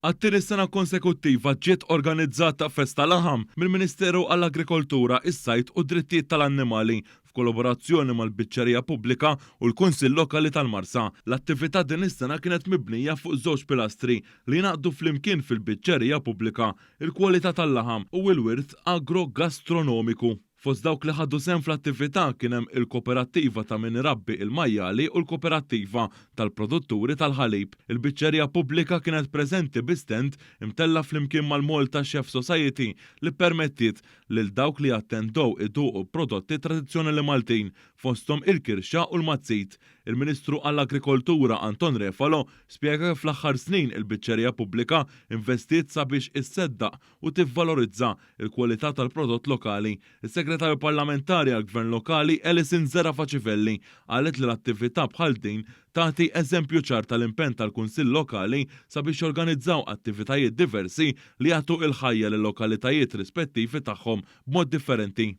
Għat-tieni sena konsekuttiva ġiet organizzata Festa Laħam mill-Ministeru għall-Agrikoltura, is-Sajd u d-Drittijiet tal-Annimali f'kollaborazzjoni mal-Biċċerija Pubblika u l-Kunsill Lokali tal-Marsa. L-attività din is-sena kienet mibnija fuq żewġ pilastri li jingħaqdu flimkien fil-Biċċerija Pubblika, il-kwalità tal-laħam u l-wirt agrogastronomiku. Fost dawk li ħadu sehem fl-attività kien hemm il-Koperattiva ta' min irabbi il-majjali u l-Koperattiva tal-Produtturi tal-Ħalib. Il-Biċċerija Pubblika kienet preżenti bi stand imtella' flimkien mal-Malta Chef Society li ppermettiet lil dawk li attendew iduqu prodotti tradizzjonali Maltin fosthom il-kirxa u l-mazzit. Il-Ministru għall-Agrikoltura Anton Refalo spjega kif fl-aħħar snin il-Biċċerija Pubblika investiet sabiex isseddaq u tivvalorizza l-kwalità tal-prodott lokali. Is-Segretarju Parlamentari għall-Gvern Lokali Alison Zerafa Civelli qalet li l-attività bħal din tagħti eżempju ċar tal-impenn tal-Kunsill Lokali sabiex jorganizzaw attivitajiet diversi li jagħtu l-ħajja lil-lokalitajiet rispettivi tagħhom b'mod differenti.